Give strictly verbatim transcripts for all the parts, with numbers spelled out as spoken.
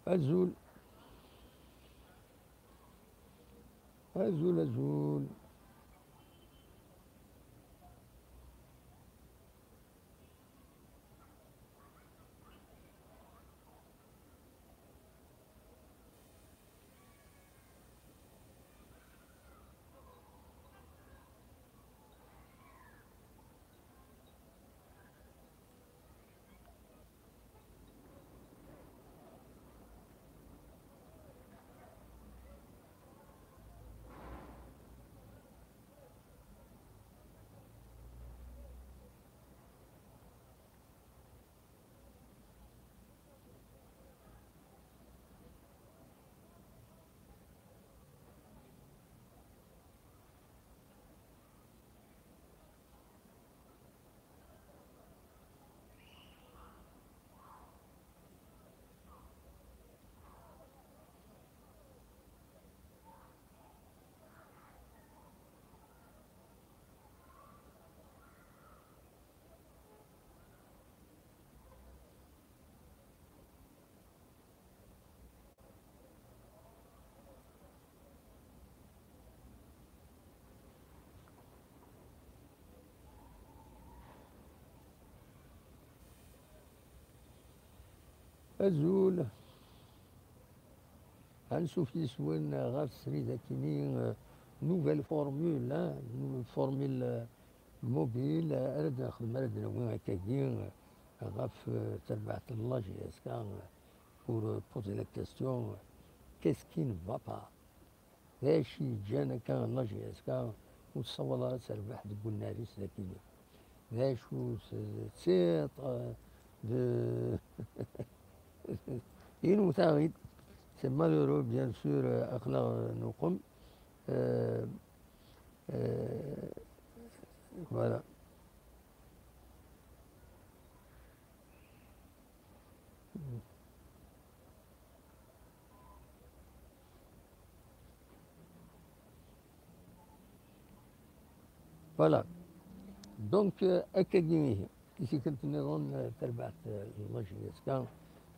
Azul. Azul, azul. Azul. Ansuf yis-wen ɣef srid akini, euh, nouvelle formule, hein, nouvelle formule, euh, mobile, euh, ara d-nexdem, ara d-nawi akkagi, euh, ɣef, euh, terbaɛt n la J S K, euh, pour, euh, poser la question, euh, qu'est-ce qui ne va pas? D acu yeǧǧan akka la J S K ur tessawaḍ ara ad terbeḥ deg unnar-is d akini? D acu t-, tiṭ, d yiwen wtaɣ-id, c'est malheureux, bien sûr, aql-aɣ nuqem. Euh, euh, voilà. Voilà. Donc, euh, akkagi ihi. I tikkelt nniḍen, euh, tarbaɛt, euh, n la J S K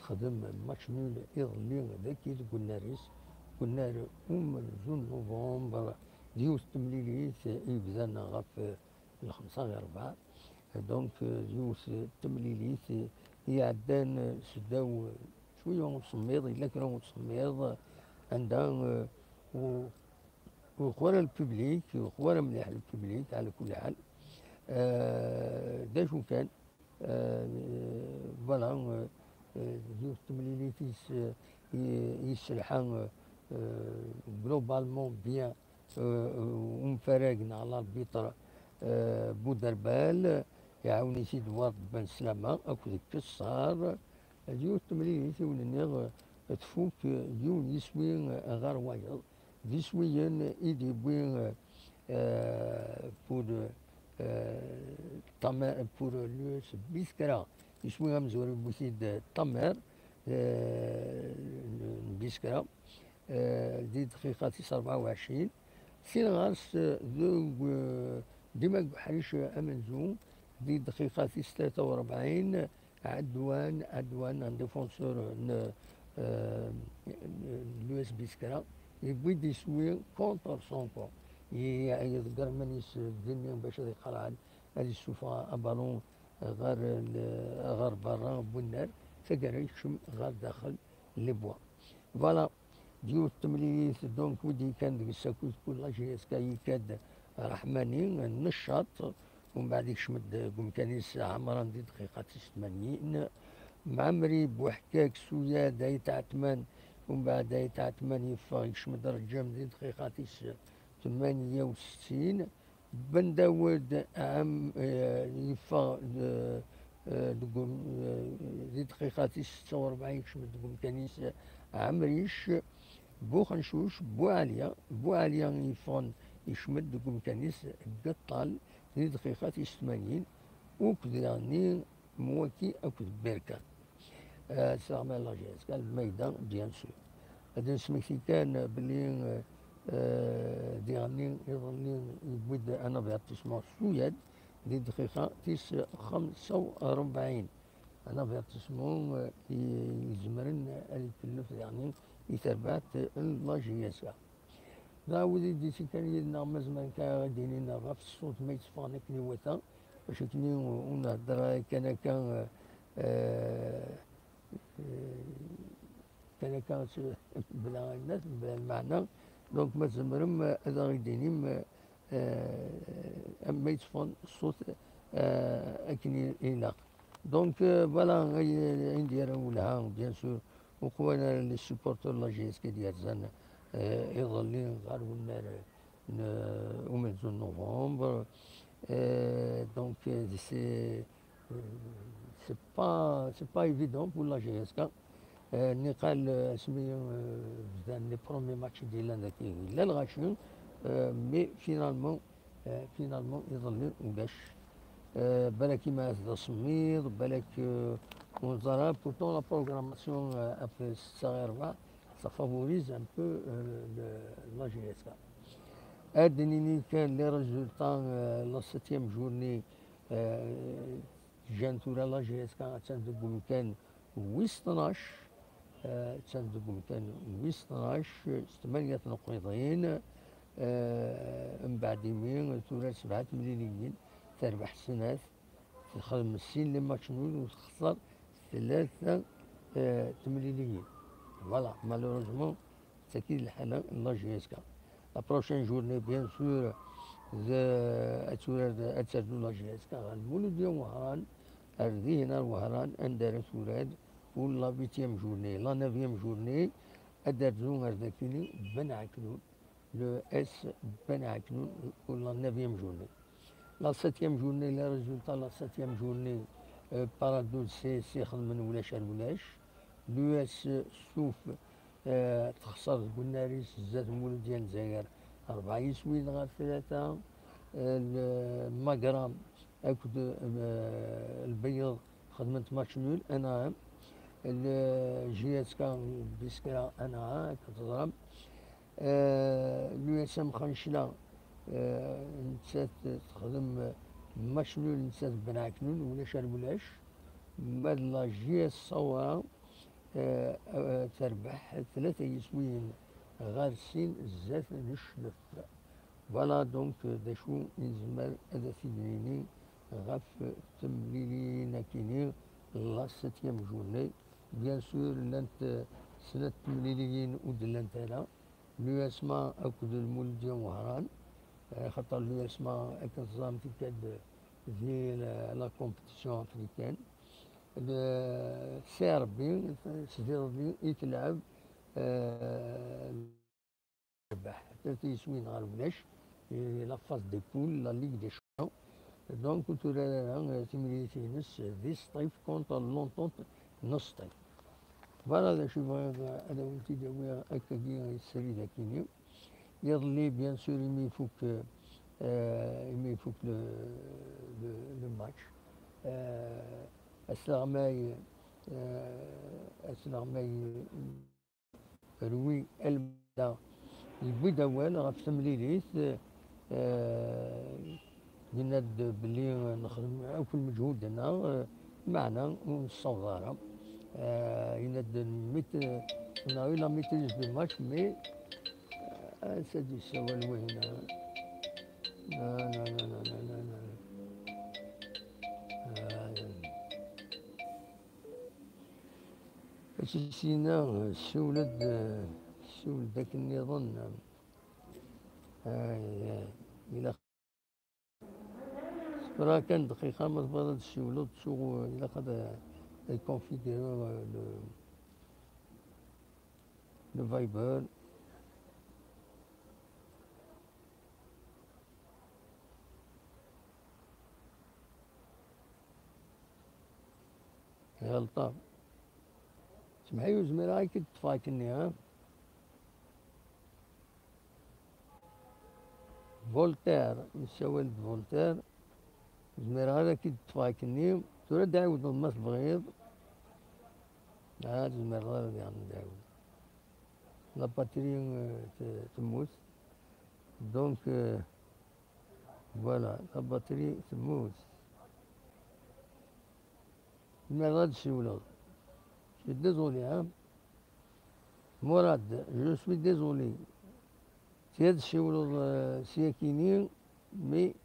texdem match nul iḍelli dagi deg unnar-is, deg unnar umenzu n novembre, d yiwet n temlilit, euh, i yebdan ɣef, euh, lxemsa ɣer rebɛa. Donc, euh, yiwet n temlilit, euh, iɛeddan, euh, seddaw, euh, cwiya usemmiḍ, yella kra n usemmiḍ, euh, anda, euh, u-, ur yuɣ ara lpiblik, ur yuɣ ara mliḥ lpiblik, ɛla kulli ḥal. Euh, d acu kan, euh, voilà, euh, euh, yiwet n temlilit is-, euh, i-, yesselḥa, euh, euh, globalement bien, euh, umfarag neɣ l'arbitre, euh, Bouderbal, iɛawen-it-id Ward Ben Slama akked Kessar. D yiwet n temlilit i wen-nniɣ, euh, tfuk, euh, yiwen yiswi, euh, ɣer wayeḍ. D iswiyen i d-yewwi, euh, pour, euh, Tamer, pour l'U S Biskra. Iswi amezwaru yewwi-t-id Tamer, euh, n Biskra. Eh, di dqiqa tis rebɛa u ɛecrin. Sin ɣer-s, eh, deg, eh, dima deg uḥric amenzu, di dqiqa tis tlata u rebɛin, Adwan, Adwan, un défenseur n, eh, n l'U S Biskra, yewwi-d iswi contre son camp. Ye-, yeḍegger iman-is dinni bac ad iqerɛed, ad yessufeɣ abalun ɣer l-, ɣer berra n unnar, taggara yekcem ɣer daxel les bois. Voilà, d yiwet n temlilit, donc, wi d-yekkan deg-s akked kul la J S K, yekka-d Raḥmani, Neccaṭ, umbeɛd yekcem-d deg umkan-is Ɛemran di dqiqa tis tmanyin, Mɛemri, Buḥkak, Suyad, Ayt Ɛetman, umbeɛd Ayt Ɛetman yeffeɣ, yekcem-d Reǧǧam di dqiqa tis tmanya u settin, Ben Dawed, Ɛem-, eh, yeffeɣ de-, eh, deg um-, eh, di dqiqa tis setta u rebɛin, yekcem deg umkan-is Ɛemric, Buxencuc, Buɛaliya, Buɛaliya yeffɣen, yekcem-d deg umkan-is Geṭṭal di dqiqa tis tmanyin, ukk diɣenni Mwaki akked Berka. Eh, tesɛam la J S K, Lmayda, bien sûr. Ad d-nesmekti kan belli, eh, eh, diɣenni iḍelli yewwi-d un avertissement Suyad di dqiqa tis xemsa u rebɛin. un avertissement, euh, i izemren ad ikellef daɣen i terbaɛt n la J S K. Dɣa wid i d-yettekkan yid-neɣ, ma zemren kan ad d-inin ɣef ṣṣut ma yetteffɣen akken iwata, bac akken ur nhedder ara kan akka, euh, euh, kan akka s-, bla, bla lmeɛna. Donc ma tzemrem ad aɣ-d-tinim, euh, am ma yetteffɣen ṣṣut, euh, akken i ilaq. Donc, euh, voilà, ayen, ayen d-yerra welha, bien sûr, uqwan ara les supporters n la J S K i d-yerzan, euh, iḍelli ɣer unnar n, euh, umenzu n novembre. Euh, donc, euh, c'est, euh, c'est pas, c'est pas évident pour la J S K. Euh, niqal, euh, asmi, euh, bdan les premiers matchs i d-yellan dagi, yella lɣaci, euh, mais finalement, euh, finalement, iḍelli ulac. Euh, balak imahat d asemmiḍ, balak, euh, ur neẓri ara. Pourtant, la programmation, euh, après setta ɣer rrbeɛ, ça favorise un peu, euh, le, la J S K. Ad d-nini kan les résultats, euh, la septième journée, euh, ǧǧan tura la J S K attan deg umkan wis tnac, euh, attan deg umkan wis tnac s tmanya tneqqiḍin, euh, mbeɛd imi tura sebɛa temliliyin, terbeḥ snat, texdem sin les matchs nuls u texṣer tlata, euh, temliliyin. Voilà, malheureusement, d tagi i d lḥala n la J S K. La prochaine journée, bien sûr, d, ad turar, ad terzu la J S K ɣer Lmuludya n Wehran, ar dihin ar Wehran, anda ara turar pour la huitième journée. La neuvième journée, ad terzu ar dakini Ben Aknoun, l'U S Ben Aknoun, pour la neuvième journée. La septième journée, les résultats, la septième journée, euh, Paradou C S C xedmen ulac ar ulac. L'U S Souf, euh, texṣer deg unnar-is zdat Muludya n Lezzayer, rebɛa yiswiyen ɣer tlata. Euh, Magra akked, euh, Lbeyyeḍ xedment match nul, un à un. Le J S K Biskra, un à un, akken teẓram. Euh, l'U S M Xancla, euh, nettat texdem match nul, nettat Ben Aknoun, ulac ar ulac. Ma d la J S Sawra, euh, euh, terbeḥ tlata yiswiyen ɣer sin zdat n ccnef. Voilà, donc, euh, d acu i nezmer ad t-id-nini ɣef temliliyin-akini, la septième journée. Bien sûr, llant, euh, snat temliliyin ur d-llant ara. L'U S M A akked Lmuludya n Wehran, eh, xaṭer l'U S M A, akken teẓram, tekka-d di la, la compétition africaine. Le C R B, s Verdi i telɛeb, eh, terbeḥ tlata yiswiyen ɣer ulac, i la phase des poules, la Ligue des Champions. Donc, ur turar ara, eh, timlilit-ines di Sṭif contre l'Entente n Sṭif. Voilà d acu i bɣiɣ ad awen-t-id-awiɣ akkagi i srid akini. Iḍelli, bien sûr, imi ifuk, euh, imi ifuk le, le, le match, euh, asleɣmay, euh, asleɣmay Rwi Almada yewwi-d awal ɣef temlilit, euh, yenna-d belli nexdem akk lmeǧhud-nneɣ, eh, meɛna ur nessaweḍ ara. Eh, yenna-d mit-, on a eu la maîtrise du match, mais, eh, ansa d-yessawal wihin? Ah, non, non, non. Ah, acu s-yenna, ssiwel-d, ssiwel-d akken nniḍen. Ay, ay, ilaq Tura kan dqiqa, ma tebɣiḍ ad tessiwleḍ, ttuɣ, ilaq ad, ad configureɣ, euh, le, le Viber. Ɣelṭeɣ. Semḥ-iyi, ur zmireɣ ad k-id-ṭṭfeɣ akkenni, ha? Voltaire, nessawal-d Voltaire. Ur zmireɣ ara ad k-id-ṭṭfeɣ akkenni. Tura ad d-ɛiwdeḍ ma tebɣiḍ. Ah, ur zmireɣ ara diɣen ad d-ɛiwdeɣ. La batterie, euh, te-, temmut. Donc, euh, voilà, la batterie temmut. Tzemreḍ ad d-tsiwleḍ. Je suis désolé, hein. Murad, je suis désolé. Tzemreḍ ad d-tsiwleḍ, euh, s yakini, mais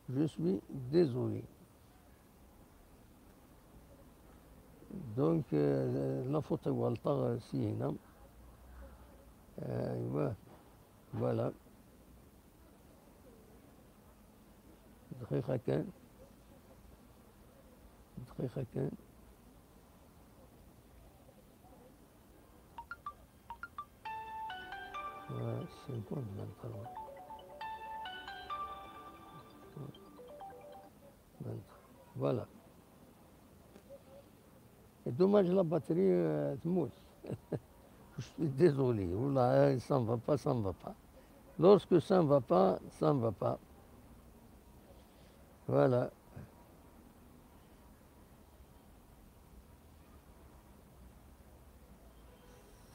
je suis désolé. Donc, euh, la faute i ɣelṭeɣ, euh, syin-a. Euh, ouais. Voilà. دقيقة كان. دقيقة كان. آه، cinquante, vingt-trois. Voilà. Et dommage, la batterie, euh, تموت. Je suis désolé. Oula, ça ne va pas, ça ne va pas. Lorsque ça ne va pas, ça ne va pas. Voilà.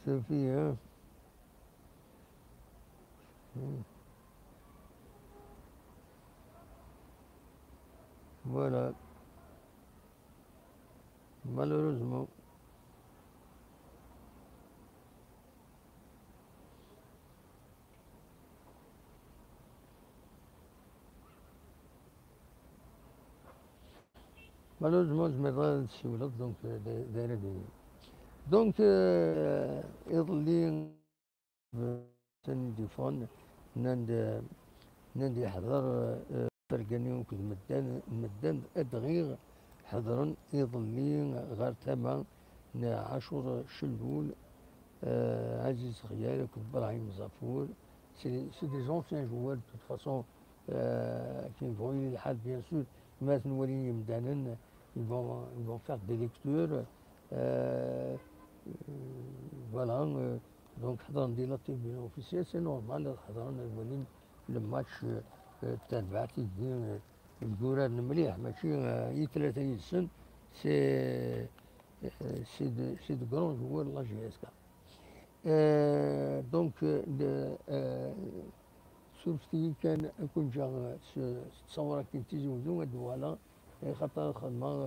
Sophie, hein. Hmm. Voilà. Malheureusement. Malheureusement, tzemreḍ ad tsiwleḍ, donc, euh, d, d ara d-iniɣ. Donc, euh, iḍelli, euh, téléphone, nnan-d, nnan-d yeḥḍer, euh, Fergani akked medden, medden ad ɣiɣ ḥeḍren iḍelli ɣer tama n Ɛacur Cellul, euh, Aziz Xyal akked Brahim Zafour. C'est, c'est des anciens joueurs, de toute façon, euh, qui vont, il est bien sûr, mais nous, les Yemdanen, ils vont, ils vont faire des lectures. Euh, euh, voilà, euh, donc, ḥeḍren di la tribune officielle, c'est normal, ḥeḍren ad walin le match, euh, euh, d tarbaɛt i d, euh, mguraren mliḥ, mačči, euh, i tlata yid-sen, c'est, euh, c'est de, c'est de grands joueurs de la J S K. Euh, donc, euh, le, euh, surfet-iyi kan ad ken-ǧǧeɣ s, s ttṣawra kan Tizi Wezzu, ad d-uɣaleɣ, eh, xaṭer ad xedmeɣ,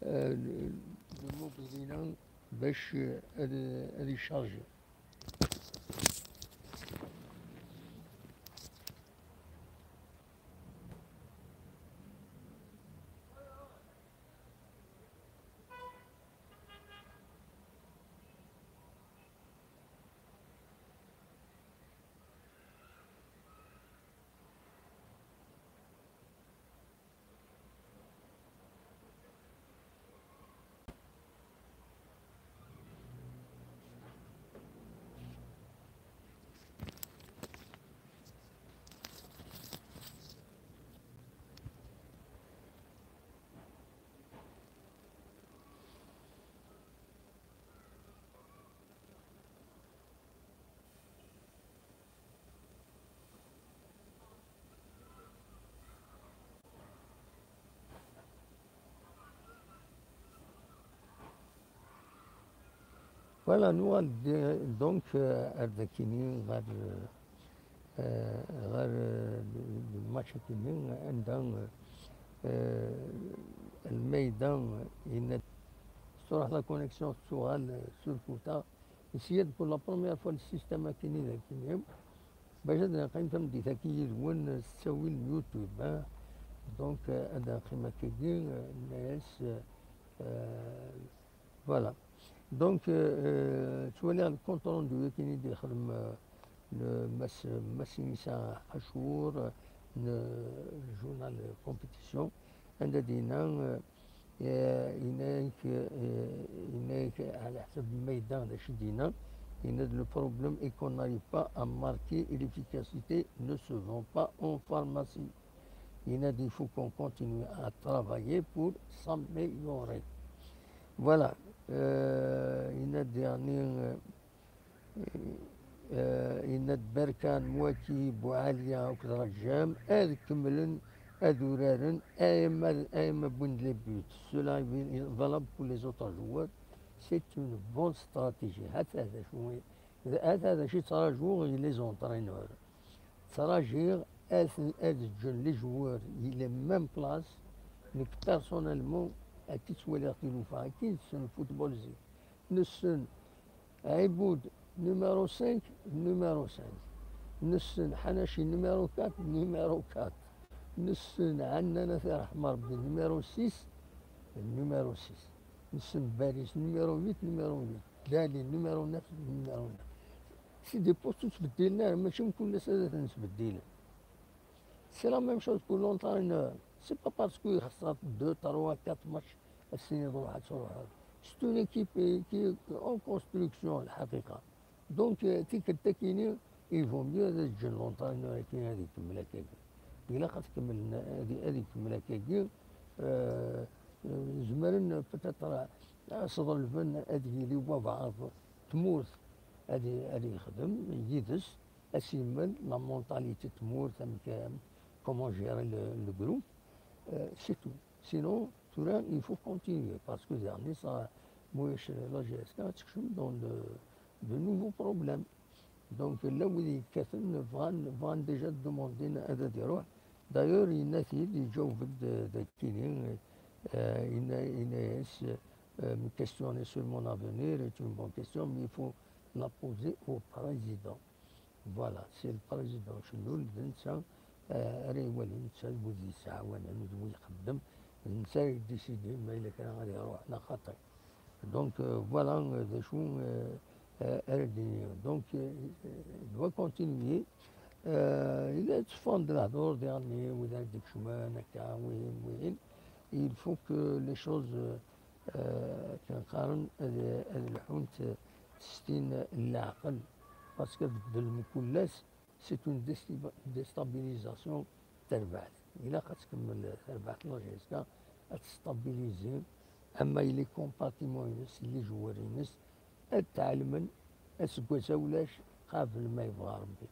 eh, le, le mobile-ina bac, eh, ad, ad yeccarji. Voilà, nuɣal-d, donc, euh, ar d akini ɣer, euh, ɣer, euh, le, le match akini, anda, euh, lmayda yenna-d, truḥ la connexion, tettuɣal, euh, surkuta. Ici, pour la première fois, le système akini d akini. Bac ad neqqim tameddit-agi yid-wen s ttawil n YouTube, hein. Donc, euh, ad neqqim akkagi, euh, nenna-yas, euh, euh, voilà. Donc, euh, euh, ttwaliɣ le compte rendu akken i d-yexdem, euh, le Mass, Mass Inisa Achour, euh, le journal Compétition, anda d-yenna, euh, Eh, yenna-k, eh, yenna-k, ɛla ḥsab lmayda d acu i d-yenna, yenna-d, le problème est qu'on n'arrive pas à marquer et l'efficacité ne se vend pas en pharmacie. Yenna-d, il faut qu'on continue à travailler pour s'améliorer. Voilà. Eh, yenna-d, yeɛni, eh, Eh, yenna-d Berkan, Mwati, Buɛaliya akked Rajjam ad kemmlen ad uraren, ayama, ayama wwin-d les buts. Cela est valable pour les autres joueurs. C'est une bonne stratégie. Hata d acu i, hata d acu i ttṛajuɣ i les entraîneurs. Ttṛajiɣ ad, ad ǧǧen les joueurs i la même place. Nekk, personnellement, Akka i ttwaliɣ tilufa, akka i nessen lfutbol zik. Nessen Ɛibud numéro cinq, numéro cinq. Nessen Ḥanaci numéro quatre, numéro quatre. Nessen Ɛannan, ad t-irḥem Rebbi, numéro six, numéro six. Nessen Baris numéro huit, numéro huit. Dali numéro neuf, numéro neuf. C'est des postes ur ttbeddilen ara, mačči mkul ass ad ten-sbeddilen. C'est la même chose pour l'entraîneur. C'est pas parce que ixṣer deux, trois, quatre matchs, ad s-tiniḍ ruḥ ad truḥeḍ. C'est une équipe, euh, qui est en construction, lḥaqiqa. Donc, euh, tikkelt akini, il vaut mieux ad ǧǧen l'entraîneur akini ad ikemmel akkagi. Ilaq ad tkemmel, ad, ad ikemmel akkagi. Euh, euh, zemren peut-être, euh, ad s-ḍelben ad yili wabɛaḍ tmurt ad, ad yexdem yid-s, ad s-yemmel la mentalité n tmurt, amek, comment gérer le, le groupe, euh, c'est tout. Sinon, tura, il faut continuer, parce que dernier, ça, moi, je, la G S K, je suis dans de, de nouveaux problèmes. Donc, là où ils bɣan, bɣan déjà demander ad iruḥ. D'ailleurs, yenna-t-id, iǧaweb-d, euh, dakini, euh, yenna, yenna-yas, euh, me questionner sur mon avenir est une bonne question, mais il faut la poser au président. Voilà, c'est le président Chennoul, d netta, euh, ara iwalin, netta d wid yettɛawanen, d wid ixeddem, d netta i déciden ma yella kra ad iruḥ neɣ xaṭi. Donc, euh, voilà, euh, d acu, euh, euh, ara d-iniɣ. Donc, euh, euh, il doit continuer. Euh, il est souvent de la dehors, dernier, wid ara d-ikecmen, akka, wihin, wihin. Il faut que les choses, euh, euh, akken qqaren, ad, ad lḥunt s tin n leɛqel, parce que beddel mkul ass, c'est une désta-, déstabilisation n terbaɛt. Ilaq ad tkemmel terbaɛt n la G S K, ad testabiliser, ama les comportements-ines, les joueurs-ines, ad tɛelmen aseggas-a ulac, qabel ma yebɣa Rebbi.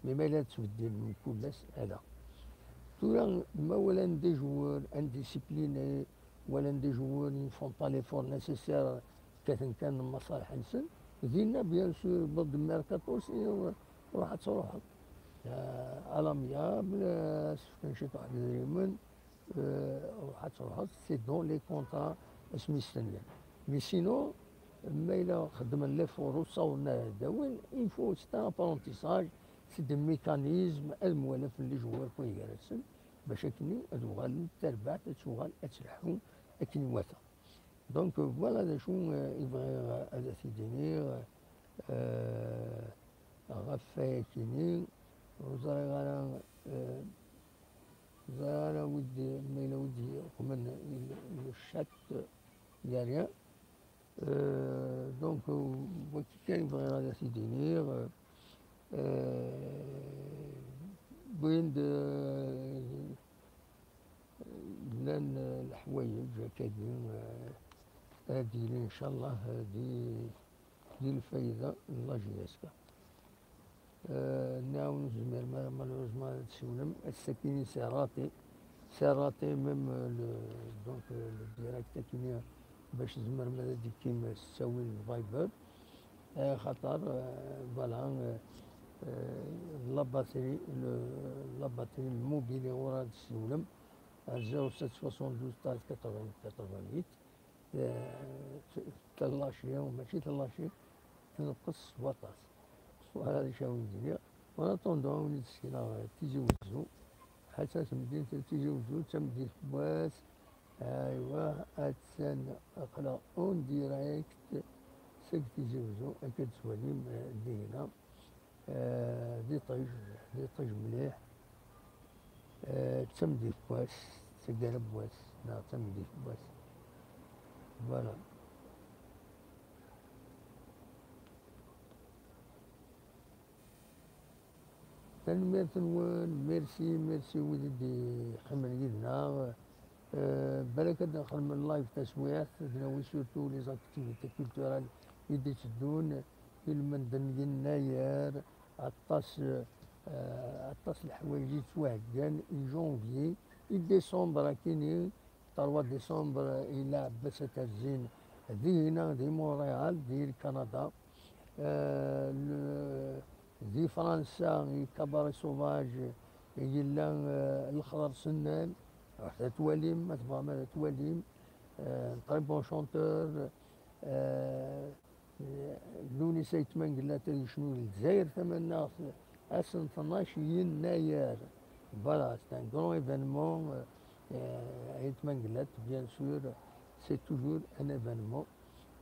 Mais ma yella ad ttbeddilen mkul ass, ala. Tura, ma walan des joueurs indisciplinés, walan des joueurs qui ne font pas l'effort nécessaire, kkaten kan lmaṣalḥ-nsen, dinna, bien sûr, bord mercato, si, euh, ruḥ ad truḥeḍ. Euh, à l'amiable, euh, sefken ciṭuḥ n idrimen, euh, ruḥ ad truḥeḍ, c'est dans les contrats asmi stenyan. Mais sinon, ma yella xeddmen l'effort ur ssawḍen ara ad d-awin, il faut, c'est un apprentissage, c'est des mécanismes, ad mwalafen les joueurs quoi gar-asen, bac akken ad uɣalen tarbaɛt ad tuɣal ad tleḥḥu akken iwata. Donc, euh, voilà d acu, euh, i bɣiɣ ad t-id-iniɣ, euh, ɣef wayakini, ur ẓriɣ ara, euh, ur ẓriɣ ara wid, ma yella wid yuqmen le, le chat, il y a rien. Euh, donc, euh, wagi kan i bɣiɣ ad t-id-iniɣ, euh, euh, wwin-d, euh, llan, euh, leḥwayeǧ akkagi, euh, ad d-yili, ncallah, euh, di, di lfayda n la G S K. Euh, nniɣ-awen ur tezmirem ara, malheureusement, ad tessiwlem. Ass-akini, c'est raté. C'est raté, même, euh, le, donc, euh, le direct akini, bac tzemrem ad d-tekkim s ttawil n Viber. Euh, xaṭer, euh, voilà, euh, euh, la batterie, le, la batterie, le mobile iɣur ad tessiwlem, ar zéro sept soixante-douze treize quatre-vingts quatre-vingt-huit. Euh, t-, tellaci, mačči tellaci, tenqes s waṭas. Voilà d acu ara wen-d-iniɣ. En attendant, ad wen-d-sekneɣ Tizi Wezzu. Ḥaca temdint n Tizi Wezzu d tameddit n wass. Aywa, attan aql-aɣ en direct seg Tizi Wezzu, akka d-tettwalim, eh, dinna. Eh, d iṭij, d iṭij mliḥ. Eh, d tameddit n wass, d taggara n wass, neɣ d tameddit n wass. Voilà. Tanemmirt-nwen, merci, merci wid i d-yeqqimen yid-neɣ. Euh, balak ad nxedmen live taswiɛt, ad nawi surtout les activités culturelles i d-itteddun, ilmend n yennayer, aṭas, euh, aṭas leḥwayeǧ yettwaheggan i janvier, i décembre akini, trois décembre, yella Ɛebbas At Terzin, dinna, di Montréal, di Canada. Euh, le, di Fransa, i Cabaret Sauvage, yella, euh, Lexḍer Sennan, ruḥet ad twalim, ma tebɣam ad twalim. un très bon chanteur. Lunis Ayt Mangellat ad yecnu di Lezzayer Tamannaɣt ass n tnac yennayer. Voilà, c'est un grand événement. Ayt Mangellat, bien sûr, c'est toujours un événement.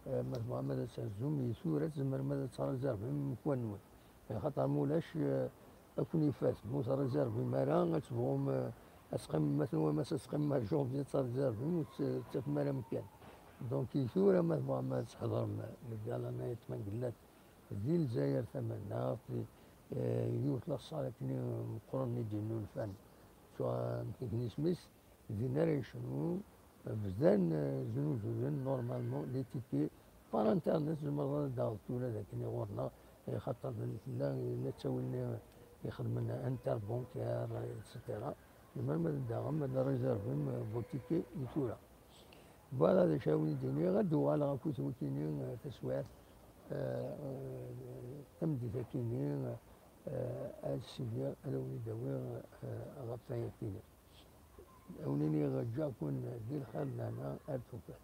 Ma tebɣam ad terzum i tura, tzemrem ad tṛizervim lemkan-nwen. Axaṭer ma ulac, ad ken-ifat. Ma ur tṛizervim ara, ad tebɣum, ad teqqimem, ma tenwam ad teqqimem ar janvier ad tṛizervim, ur tettafem ara amkan. Donc, i tura ma tebɣam ad tḥeḍrem deg gala-nni n Ayt Mangellat di Lezzayer Tamannaɣt, yiwet la salle akken meqqren i d-yennulfan, tura amek i isem-is, din ara yecnu, bdan znuzuyen normalement les tickets par internet, tzemreḍ ad d-taɣeḍ tura d akken ɣur-neɣ, xaṭer tella, yella ttawil-nni ixedmen interbancaire, et cetera. Tzemrem ad d-taɣem, ad réservem vos tickets i tura. Voilà d acu ara wen-d-iniɣ, ad d-uɣaleɣ akkit wikini, taswiɛt, tameddit-akini, ad ssidiɣ, ad awen-id-awiɣ ɣef wayakini. Ad wen-iniɣ ǧǧiɣ-ken di lxir d lehna ar tufat.